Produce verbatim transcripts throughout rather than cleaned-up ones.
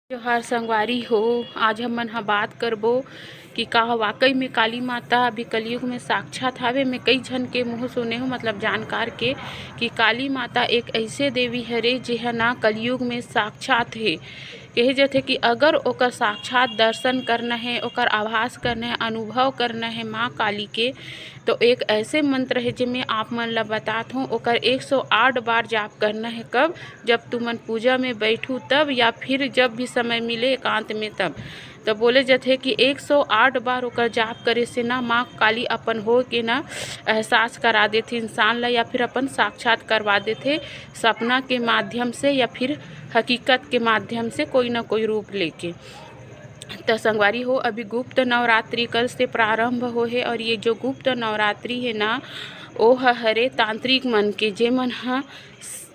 जोहार संगवारी हो, आज हमन ह बात करबो कि का वाकई में काली माता अभी कलयुग में साक्षात हावे। मैं कई झन के मुँह सुने हो, मतलब जानकार के, कि काली माता एक ऐसे देवी हरे जेह ना कलयुग में साक्षात हे। कहे जाथे कि अगर ओकर साक्षात दर्शन करना है, ओकर आभास करना है, अनुभव करना है माँ काली के, तो एक ऐसे मंत्र है जेमे आप मन ला बतात हूँ, ओकर एक सौ आठ बार जाप करना है। कब? जब तुमन पूजा में बैठू तब, या फिर जब भी समय मिले एकांत में तब। तो बोले जाथे कि एक सौ आठ बार ओकर जाप करे से ना माँ काली अपन हो के ना एहसास करा देथे इंसान ला, या फिर अपन साक्षात करवा देथे सपना के माध्यम से या फिर हकीकत के माध्यम से कोई ना कोई रूप लेके। त संगवारी हो, अभी गुप्त नवरात्रि कल से प्रारंभ हो हे, और ये जो गुप्त नवरात्रि हे ना, ओ ह हरे तांत्रिक मन के, जे मन ह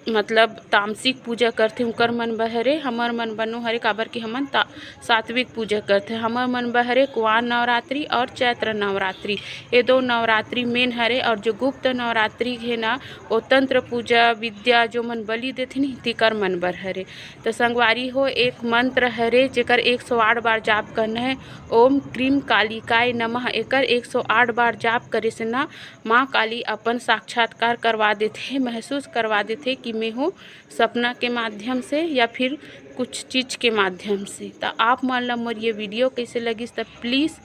मतलब तामसिक पूजा करथे, उकर मन बर हरे, हमर मन बर नो हरे, काबर कि हमन ता-, सात्विक पूजा करथे। हमर मन बर हरे कुआर नवरात्रि और चैत्र नवरात्रि, ये दो नवरात्रि मेन हरे। और जो गुप्त नवरात्रि हे ना, वो तंत्र पूजा विद्या जो मन बलि देथे नहीं, तिकर मन बर हरे। तो संगवारी हो, एक मंत्र हरे जेकर एक सौ आठ बार जाप करना है, ओम क्रीम कालिकाय नमः। एकर एक सौ आठ बार जाप करे से ना माँ काली अपन साक्षात्कार करवा देथे, महसूस करवा देथे कि मैं हूँ सपना के माध्यम से या फिर कुछ चीज के माध्यम से। तो आप मन ला मोर ये वीडियो कैसे लगिस, तो प्लीज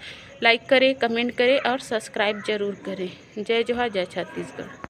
लाइक करें, कमेंट करें और सब्सक्राइब जरूर करें। जय जोहार, जय छत्तीसगढ़।